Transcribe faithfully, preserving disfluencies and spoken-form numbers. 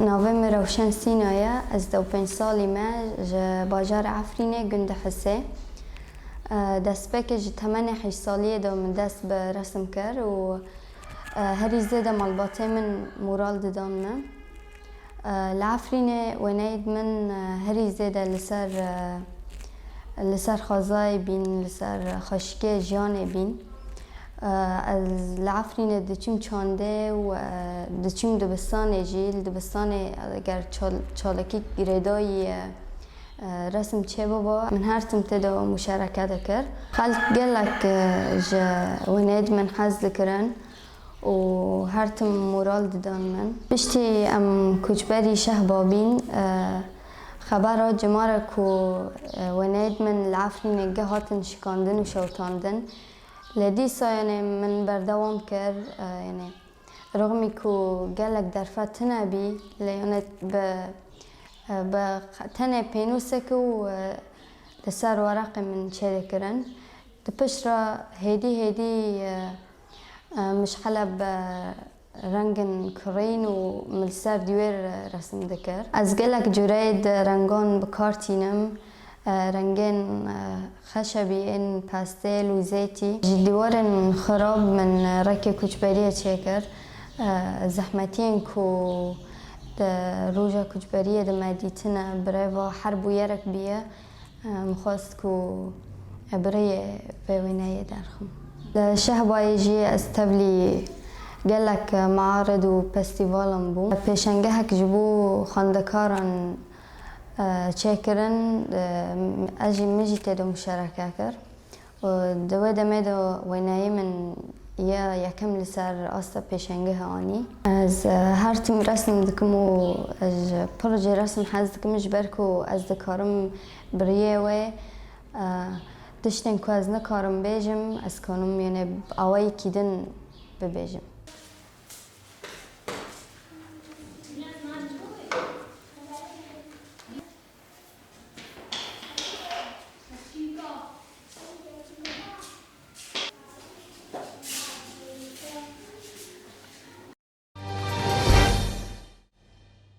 Navê min Rewşen Sîna ye, ez deh û pênc salî me, ji bajarê Efrînê, gund Hisê. E, destpêkê ji temenê heşt saliyê de min dest bi resim kir û, e, herî zêde malbatê min moral didan min. E, li Efrînê wêneyêd min, e, herî zêde li ser, e, li ser xwezayê bîn, li ser xweşikê jiyanê bîn. E, ez li Efrînê diçûm çandê û, e, diçûm dibistanê jî. Li dibistanê eger çal-, çalakî girêdayî, e, e, resim çêbiba, min her tim tê de muşereke dikir. Xelk gelek, e, ji wêneyêd min hez dikirin û her tim moral didan min. Piştî em koçberî Şehba bîn, e, xebera cimare ku, e, wêneyêd min li Efrînê geh hatin şikandin û şewitandin. Lê dîsa, yanê, min berdewam kir, e, yanê, rixmî ku gelek derfet tune bî, lê, yanê, bi, e, bi tenê pênûsek û, e, li ser wereqê min çêdikirin. Di pişt re hêdî hêdî, e, e, mişxele bi rengên kurîn û min li ser dîwêr resim dikir. Ez gelek cureyê di rengan bi kar tînim. E, rengên, e, xeşebî ên pastêl û zêtî. Ji dîwarên xirab min rêkê koçberiyê çêkir. E, zehmetiyên ku di roja koçberiyê de me dîtine, bi rêva her bûyerek bûye. Em xwest ku bi rêyê vê wêneyê derxim. Li Şehbayê jî ez tevlî gelek mearid û festîvalan bûm. Pêşengehek ji bo xwendekaran, e, çêkirin, e, ez jî, min jî tê de muşereke kir. Û di wê demê de wêneyê min ya yekem li ser asta pêşengehê anî. Ez, e, her tim resim dikim û ez ji pir jê resim hez dikim, ji ber ku ez dikarim bi rêyê wê, e, tiştên ku ez nikarim bêjim, ez kanim, yanê, awayekî din bibêjim.